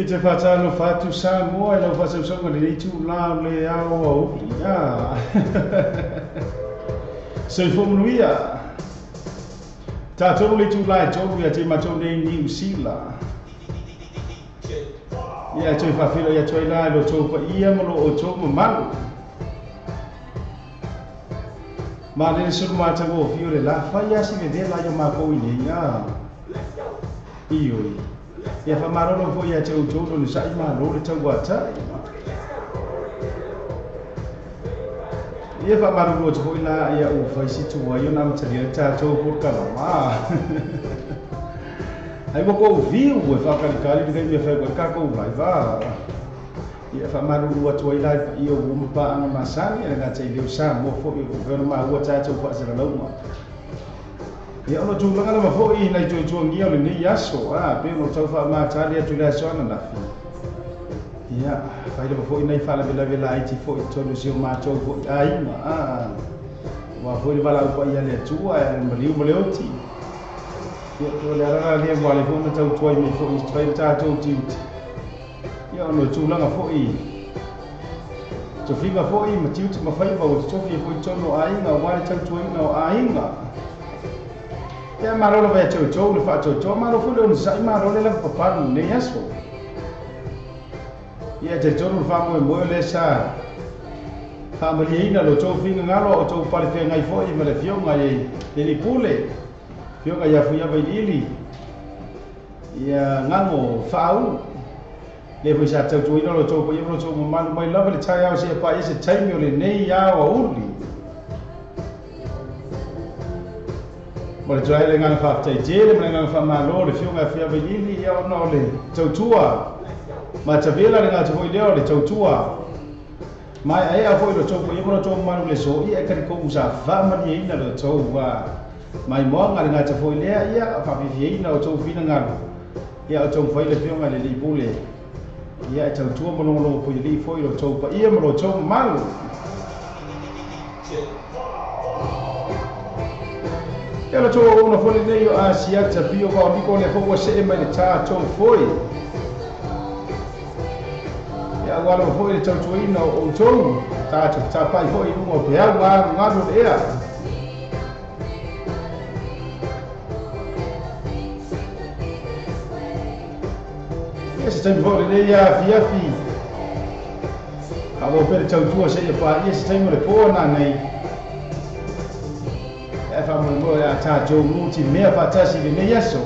I te faatalofa atu Samoa i lau faasausauga lenei itulā o le aoauli. Soifua manuia. Tatou le itulā e 3 ia te matou nei Niu Sila. Ia e toe faafeiloai atu ai la i lo outou paia ma lo outou mamalu. Malele sulu matagofie o le la fai a si vevela ai o makou i nei. Ioi. Ia faamalolo foi ia te outou lona sa'i malo le tauatai. Ia faamalulu atu foi la ia ua fai si tuai ona amatalia le tatou polokalama. Ai ua kou viu e faakalikali le taimi e fai ai le tatou live. Ia faamalulu atu ai la i paia o uo ma paaga masani, e le gata i leo Samoa foi o lo o mafai ona maua tatou faasalalauga. Ia ona o tulaga lava foi nai tuatuagia o lenei aso, pei ona tau faamatali atu i le aso ananafi. Ia, fai lava foi nai faalavelave laiti foi i totonu o si o matou foi aiga, aua foi le valaau paia a le Atua e ala i le maliu ma le oti. Ia, pei o le ala la lea ua ala ai foi ona tau tuai mai foi i fai le tatou tiute. Ia, ona o tulaga foi, tofiga foi ma tiute ma faiva ua totofi ai foi i totonu o aiga aua le tautuaina o aiga. Ia, malo lava ia te outou le faatoatoa, malo foi le onosai, malo le lavapapale i lenei aso. Ia, e talitonu le faamoemoe o lea sa faamalieina lo outou finagalo a outou palefeagai foi ma le Afioga i le Alii Pule, Afioga ia Fuiava Iliili, ia Gago Faau, lea foi sa tautuaina lo outou paia ma lo outou mamalu mai lava le taeao seia paia se taimi o lenei aoauli. Ma le tuai le agaga faafetai tele ma le agaga faamalo le Afioga ia Fuiava Iliili, ia ona o le tautua matavela le gata foi lea o le tautua maeaea foi lo outou paia ma lo outou mamalu i le aso, ia e talitonu sa faamalieina lo outou maimoaga le gata foi lea, ia faafiafiaina outou finagalo, ia outou mafai le Afioga i le Alii Pule, ia e tautua ma logologo puialii foi lo outou paia ma lo outou mamalu. Ia lo outou auauna foi lenei o Asiata Pio Vaoliko lea foi ua see mai le tatou foi. Ia aua lava foi le tautuaina o outou, tatou tapai foi i luga o peau galugalu o le ea. Ia se taimi foi o lenei afiafi, faaauau pea le tautua seia paia se taimi o le po nanei. Ia e faamoemoe a tatou nutimea faatasi i lenei aso.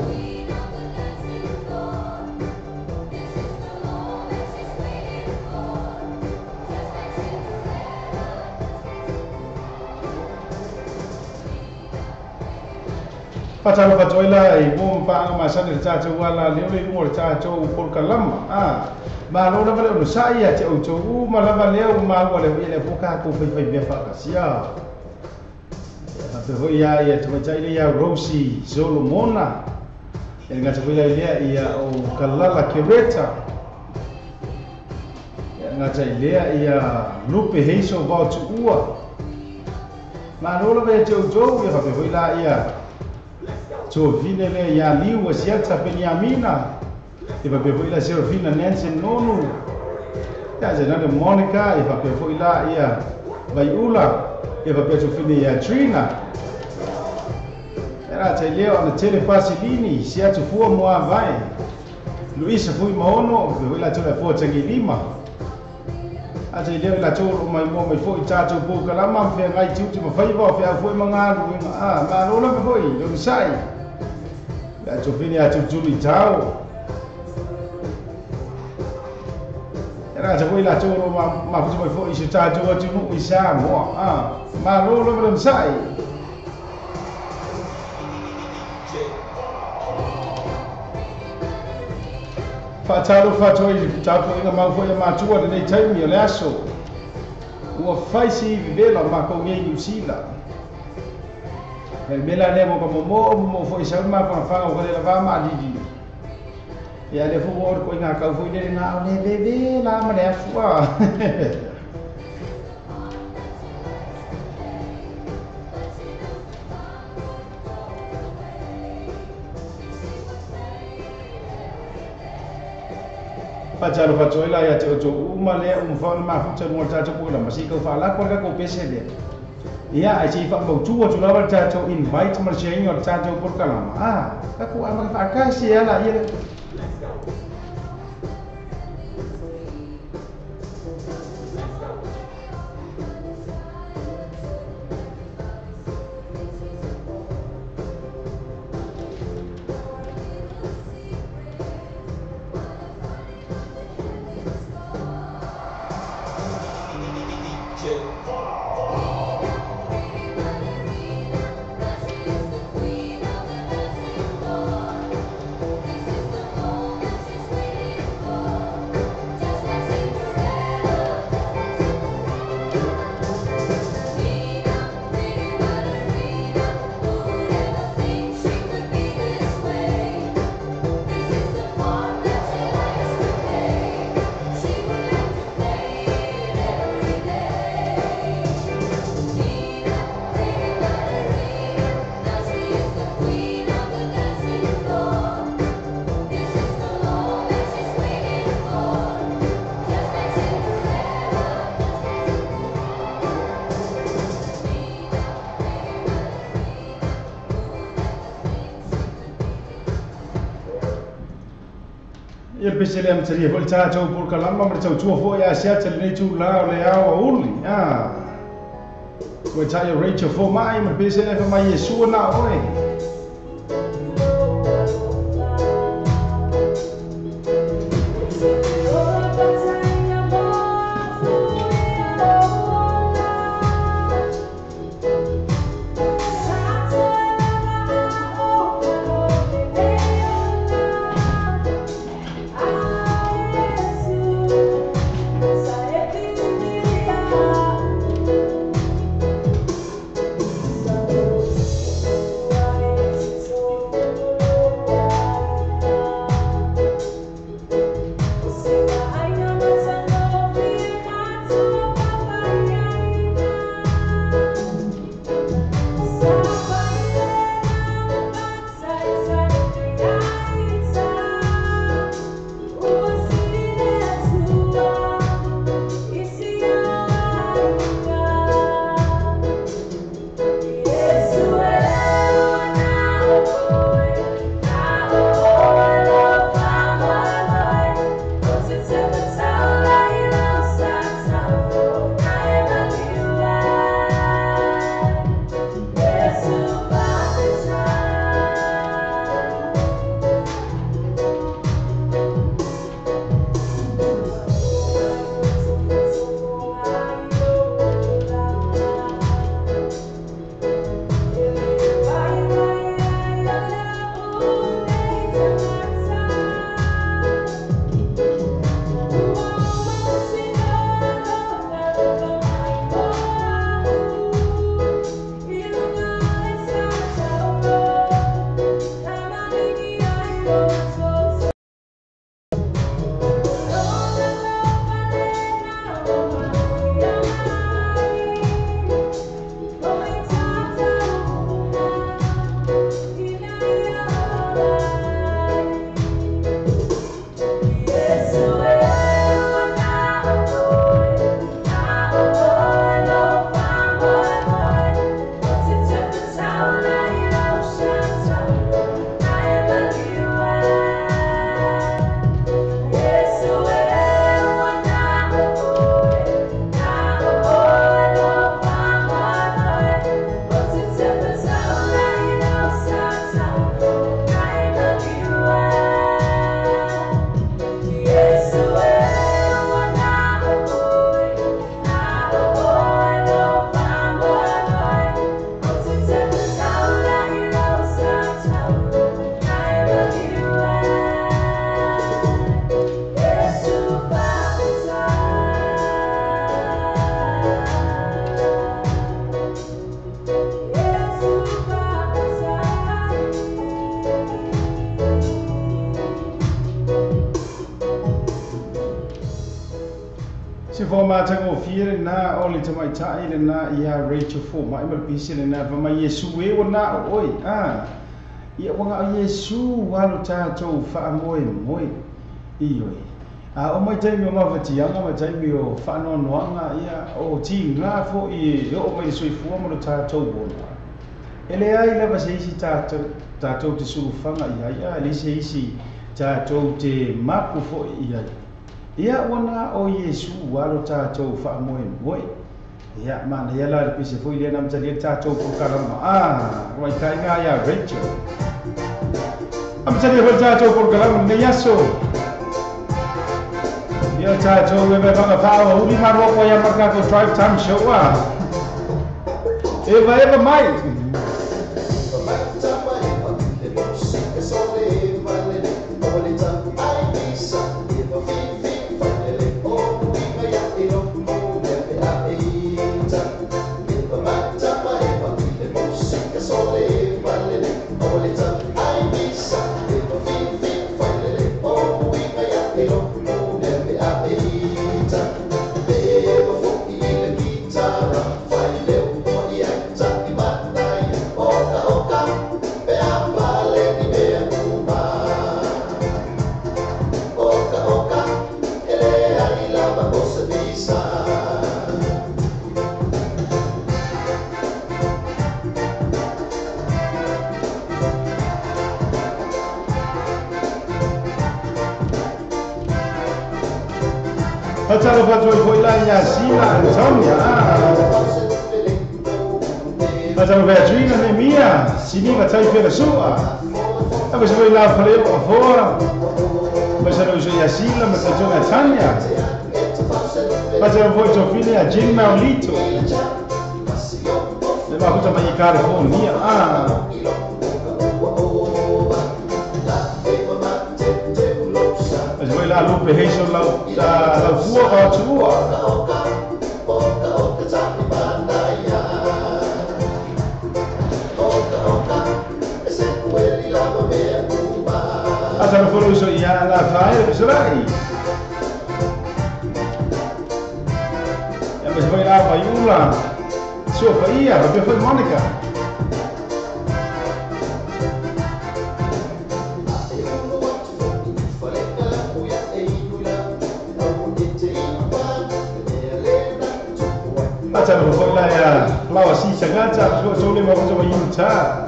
Faatalofa atu ai la i uo ma paaga masani le tatou ala leo le i luga o le tatou polokalama. Malo lava le onosai ia te outou uma lava lea ua maua lea ia lea foi tatou faifai mea faatasi. Ia faapea foi ia ia tamaitai lea ia Rosie Solomona. Ia le gata foi la i lea ia o Kalala Kereta. Ia le gata i lea ia Lupe Heiso Vao Tuua. Malo lava ia te outou, ia faapea foi la ia Tovine lea ia Liu Asiata Peniamina. Ia faapea foi la Serafina Nancy Nonu. Ia Zenanda Monica, ia faapea foi la ia Vaiula. Ia faapea Tofine ia Trina. Ia la tai lea ona tele Fasilini, si atu fua moa vai. Luisa Fui Maono, faapea foi la tele afua Tangilima. A te leo i latou o lo o maimoa mai foi i tatou polokalama ma feagai tiute ma faiva o feau foi ma galuega. Malo lava foi le onosai. Le a tofine a tulutulu i tao. E rata foi latou o lo o mafuta mai foi i so tatou atunuu i Samoa. Malo lava le onosai. Faatalofa atu ai i le tapuaiga mau foi a matua i lenei taimi o le aso. Ua fai se ivi vela o makou nei i Niu Sila. Le mea la lea ua ka momoo, momoo foi sau le mafagafaga ua ka le lava maalili. Ia lea foi ua oo le koiga kau foi lele na o le vevela ma le afu a. Whaatalo whaatoela ia te oto uma lea umawhaona mafuta lunga tātou pua la masi kau whaalako le kako pese lea. Ia, ai se i whaamautua tu lawa le tātou invite ma le sharing o le tātou polokalama. Ah, kako ama ka whaakasi e ala ia le. Ia pese lea mataria foi le tātou polokalama ma le tautua foi asia te lenei tūlā o le ao auli. Ua tai o Rachel Fomai ma le pese lea fa mai Iesua na oe. Se fa'amatagofie lenā o le tamaita'i lenā ia Rachel Fomai ma le pisi lenā fa mai Iesu e ua na o oe ia ua ga'o Iesu alo tatou fa'amoemoe ioe A o mai taimi o mafatiaga ma taimi o faanoanoaga ia o tiga foʻi e oo mai le soifua ma lo tatou ola. E leai lava se isi tatou te sulufaga i ai, a e leai se isi tatou te mapu foʻi i ai. Ia ua na o Iesu ua lo tatou faamoemoe. Ia manaia la le pese foi lea na amatalia le tatou polokalama. Maitaiga ia Rachel. Amatalia foi le tatou polokalama lenei aso. Ia tatou e vaevaga faaoauli malu atu ai ma le tatou Drive Time Show a. Eva eva mai. Fatalofa atu ai foi la ia Sila Antonia. Fatalofa atuina Nemia, Siniva Taifela Sua. Aemaise foi la Faleo Afoa. Aemaise foi ia Sila ma Tatoga Tania. Fatalofa foi Tofile ia Jim Maulito. Le mafuta mai California. Aemaise foi la Lupe Hazel lau fua o atua. Fatalofa uso ia la Fae Pisolai. Aemaise foi la Vaiula Sua Paia, faapea foi Monica. Fatalofa foi la ia Laua Si Sagata, sua Sole Mafuta wa Utah.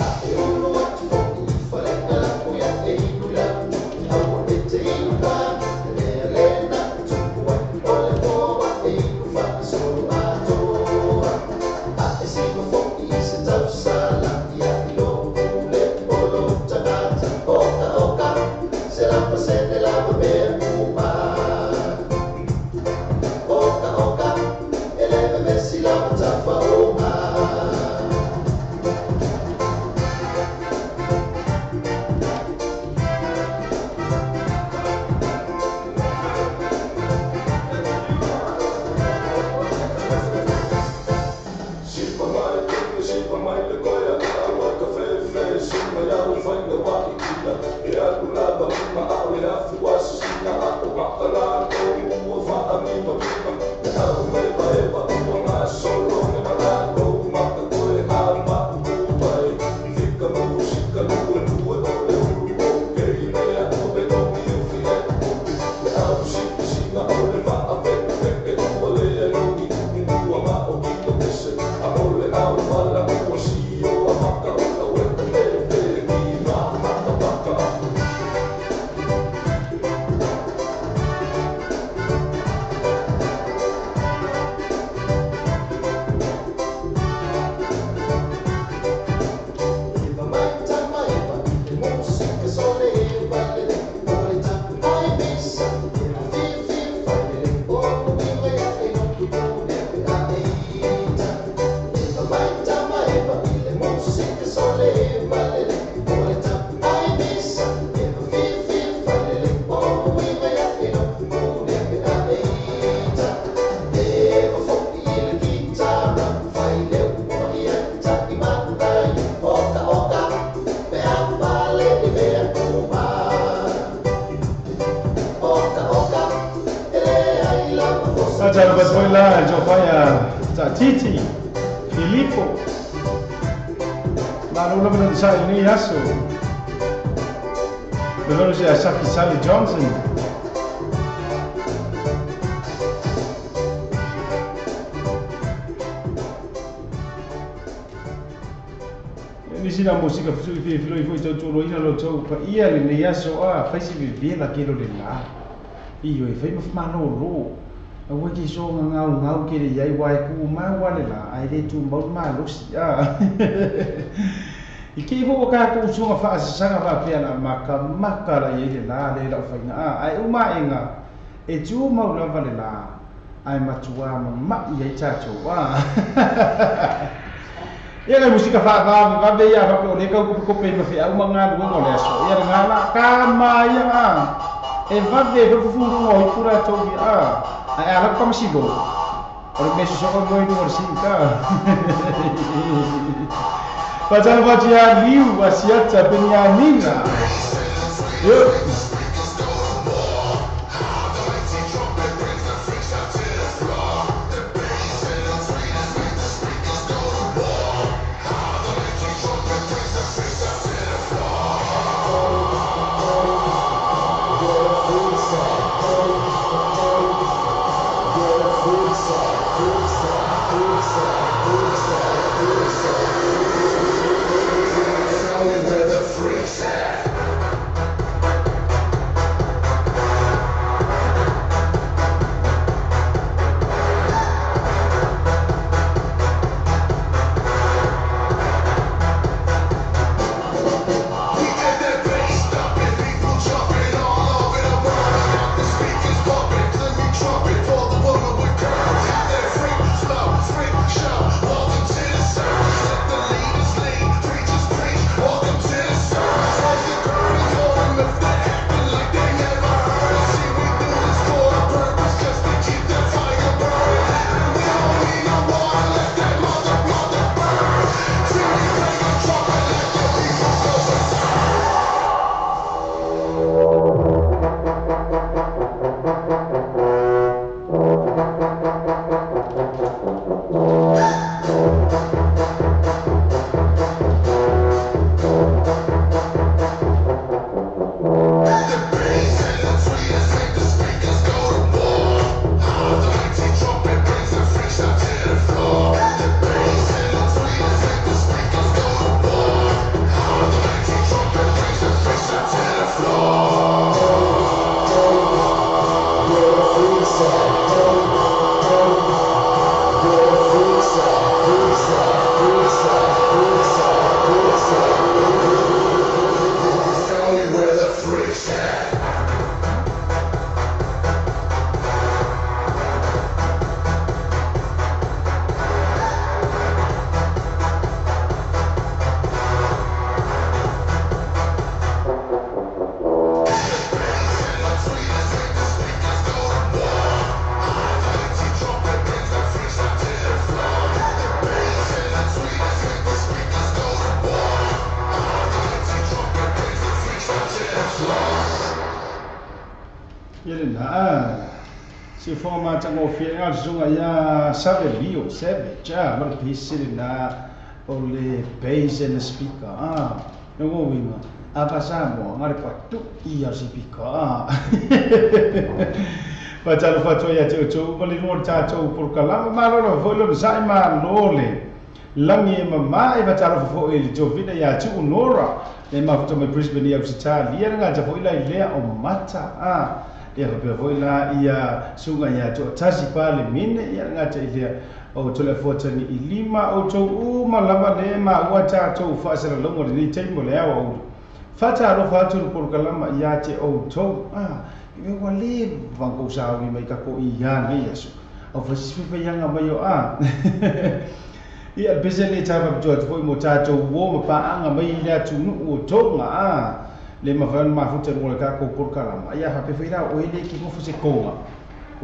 Titi, Filippo, malo lava na sa ini aso. Belolo sia Saki Sally Johnson. sina musika fili foi tau ina lo tau pa ia le nei aso a faisi vevela ke lo le la. Ioe fai ma whamalo lo. Aua ke so ngau ngau ke le iai wai ku ma wa le la ai le tu mau malosi a. I ke fo ka ku sunga fa asanga fa pea na maka maka la i le la le la faina a ai uma enga e tu mau lava le la ai matua ma i ai tatou a. Ia le musika fa fa fa be ia fa o le ka ku ko pe ma fe au manga lu ngo le aso ia nga la ka ma ia a. E va ve fu fu ngo i pura tou a. Ai ala ka masigo. O le mesu so ko moi no sinka. Patalo fatia liu asiata peniamina. Yo. Si forma tango fiera zunga ya sabe lio sebe cha mar pisiri na ole bass and speaker ah no go winga apa samo ngare patu ia speaker ah patalo fato ya te to bali no ta to por kalama malo lo volo sai ma lole langi ma e patalo fo ele to vida ya tu nora le ma foto me Brisbane ya Australia nga ja fo ila ile o mata ah ia ka foi la ia sunga ia to tasi pa le mine ia ngata ile o to le fota ni ilima o to u malama le ma wa ta to fa se lo mo ni te mo le o fata ro fa tu por kalama ia te o to ah i wa le va ko sa ni mai ka ko ia ni yesu o fa si fa ia nga mai o ah ia bese le ta ba to foi mo ta to wo ma pa anga mai ia tu nu o to nga ah le mafan mafuta no le ka ko por kalama ia ha pe feira o ele ki mo fuse konga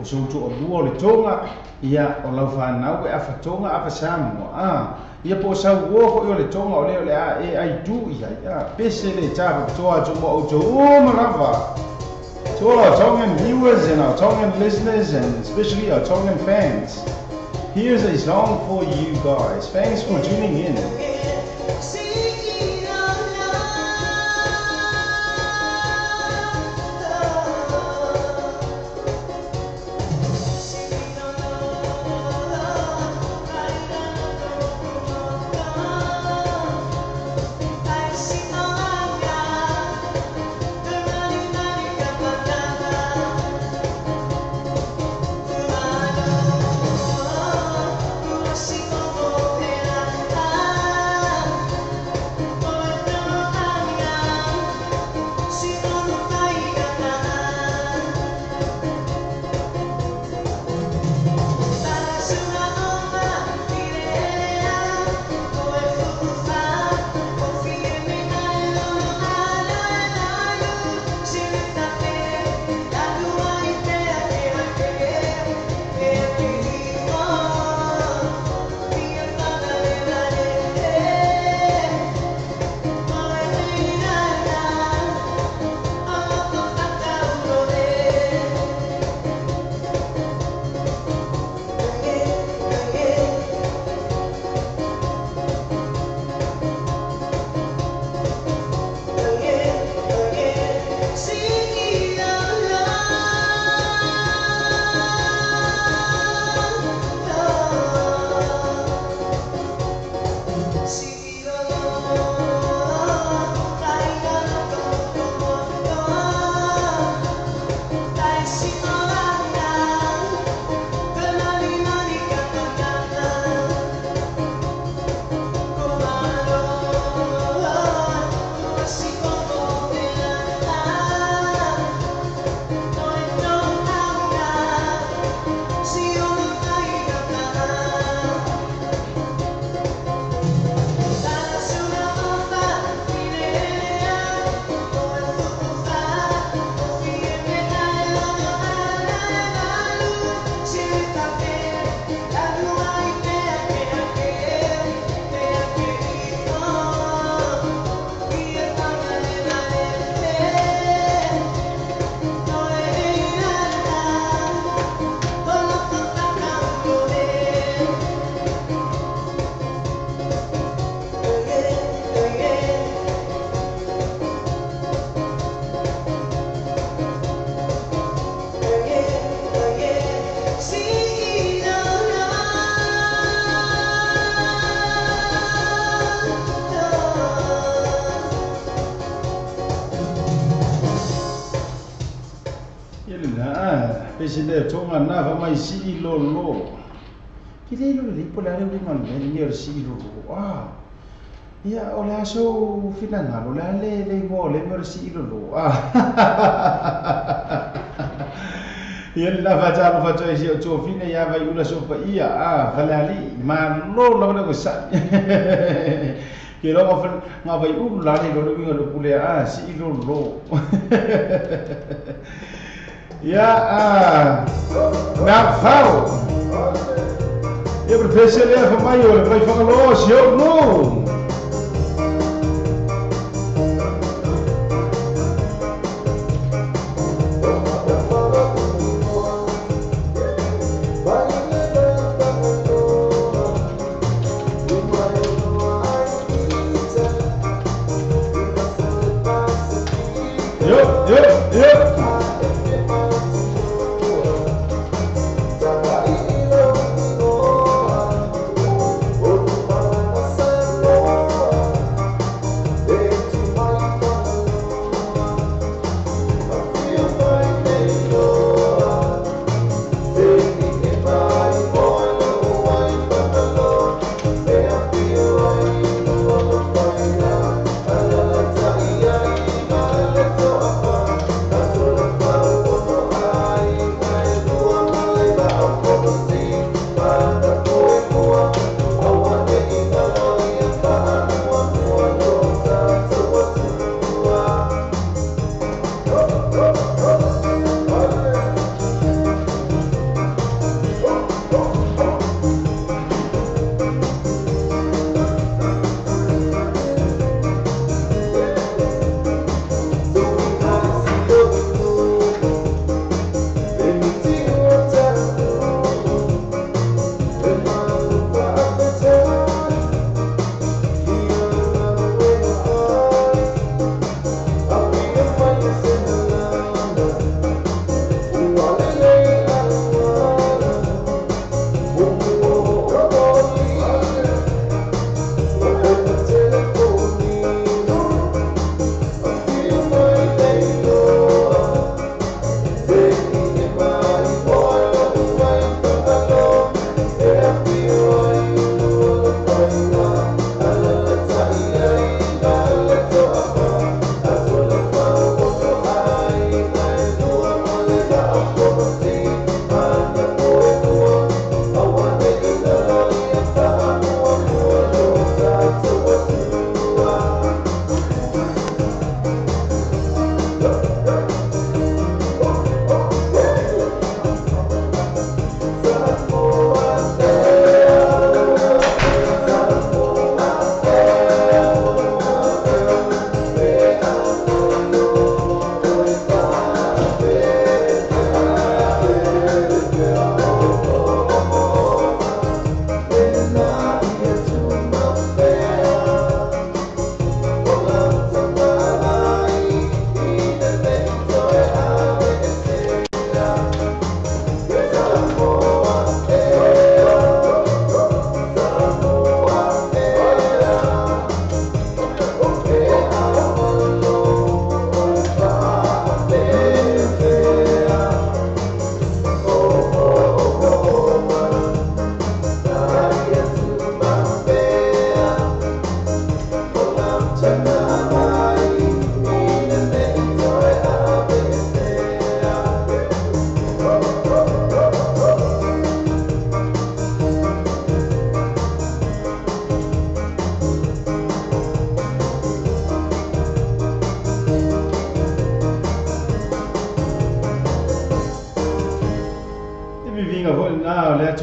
o so to o luo le tonga ia o lau whanau e afa tonga afa Samoa ah ia po sa wo fo le tonga o le a e ai tu ia ia pese le ta to a to mo o to o malava to all our Tongan viewers and our Tongan listeners and especially our Tongan fans, here's a song for you guys. Thanks for tuning in. Ia lena pese le tonga na fa mai si lolo. Ki le lo le po la le uiga le ni o le si lolo. Ah. Ia o le aso finangalo le le le ngo le mo le si lolo. Ah. Ia la fa ta fa ta si o to fina ia vai ula so pa ia ah falali ma lo lo le ko sa. Ke lo fa nga vai ula le lo le lo pule ah si lolo. Ia na fao. Ia professor le fa mai o le vai fa lo si o no.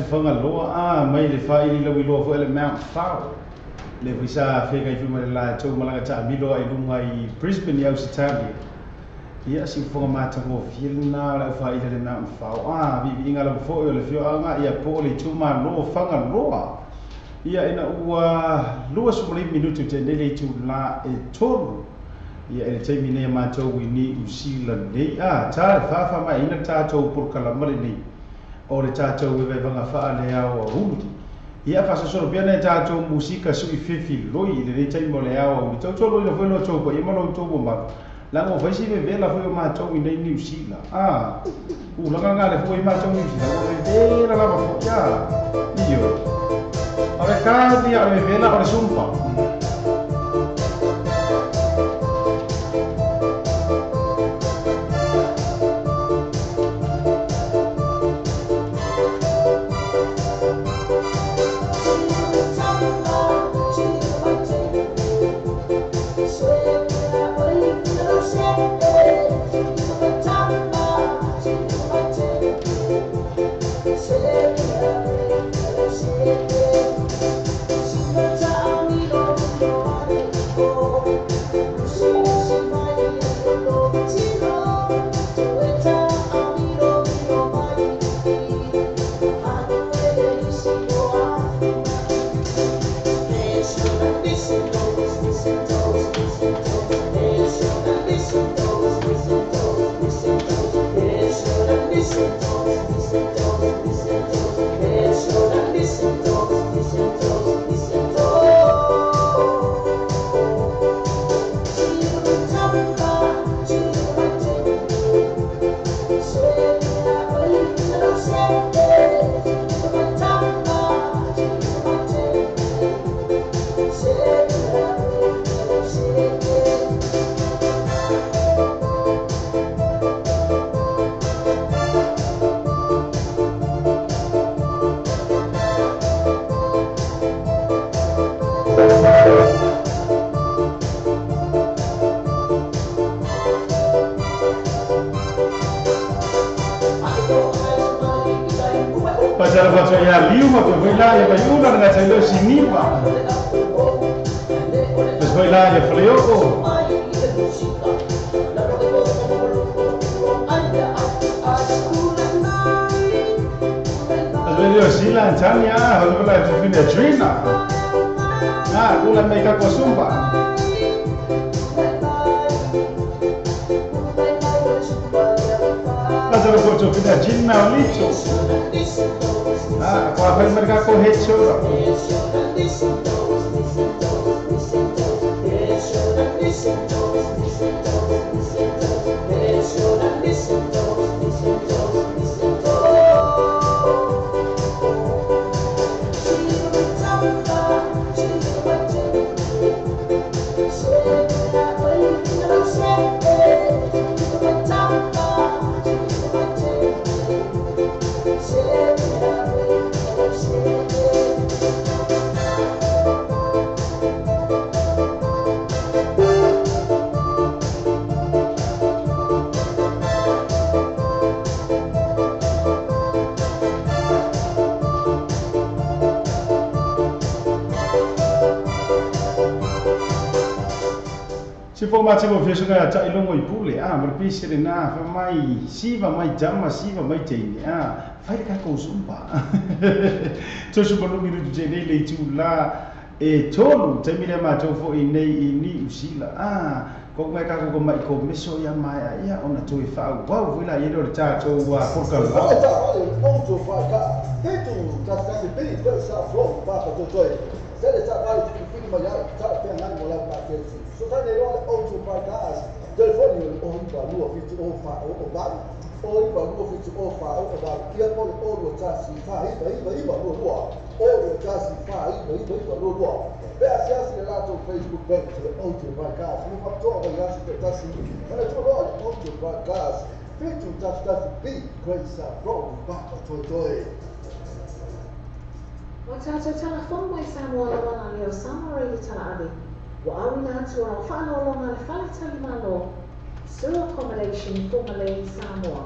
Fagaloa a mai le fai le wilo fo le Mount Fao le visa fega i fuma le la tau malaga ta milo ai lunga i Brisbane i Australia ia si fonga mata go filna la fai le Mount Fao a vi inga la fo le fio anga ia po le tuma lo Fagaloa ia ina ua lua sumuli minutu te nele tu la e tolu ia ele taimi nei matou i ni usila nei a ta fa fa mai ina tatou polokalama lenei o le tatou e vaivanga faaleao auli ia faasosolo pea na tatou musika suʻi fefi loi i lenei taimi o le ao auli tautolo ina foi lo tou paia ma lo outou mamalu La o faisi vevela foi o matou i nei New Zealand. Ah, ulaga nga le foi matou New Zealand o vevela lava foi a. Io. O le kadi o le vevela o le sumpa. Pasal baca ya liu ma tu la ya ba yuna nga sai lo sinipa. Pues voy la ya fleo ko. Pues yo sila chania, halo la tu fina trina. Ah, kula mai ka ko sumpa. Pasal ko tu fina jinna licho. Ah, kwa fai mereka ko hecho. Si fo ma tse fieso ka tsa ilongo i pule a mo pisi le na fa mai siva mai jama siva mai teine a fai ka ko zumba to su bolu mi lu jene le tu la e tolu te mi le ma to fo i nei i ni usila a ko mai ka ko mai ko meso ya mai ia ona to i fa wa fu la ye lo ta to wa ko ka la ta o to fa ka te tu ta ta te pe ko sa fo pa pa to to se le ta va ti fi ma ya ta te na mo la pa te so ta ne lo o to fa ka telefone o ba lu o fi o fa o ba o ba lu fi o fa o ba kia mo o lo ta si fa i ba i ba i ba lo lo o lo ta si fa i ba i ba i ba lo lo pe a si a si la to Facebook page o to fa ka si fa to ba ya si ta si na to lo o to fa ka fi tu ta ta bi great sa ro ba to to e O tātou telefon mai Samoa lawana leo Samoa Radio Tala Ave. Wa au ina atu o whaalolonga le whaletali malo. Sue accommodation formerly Samoa.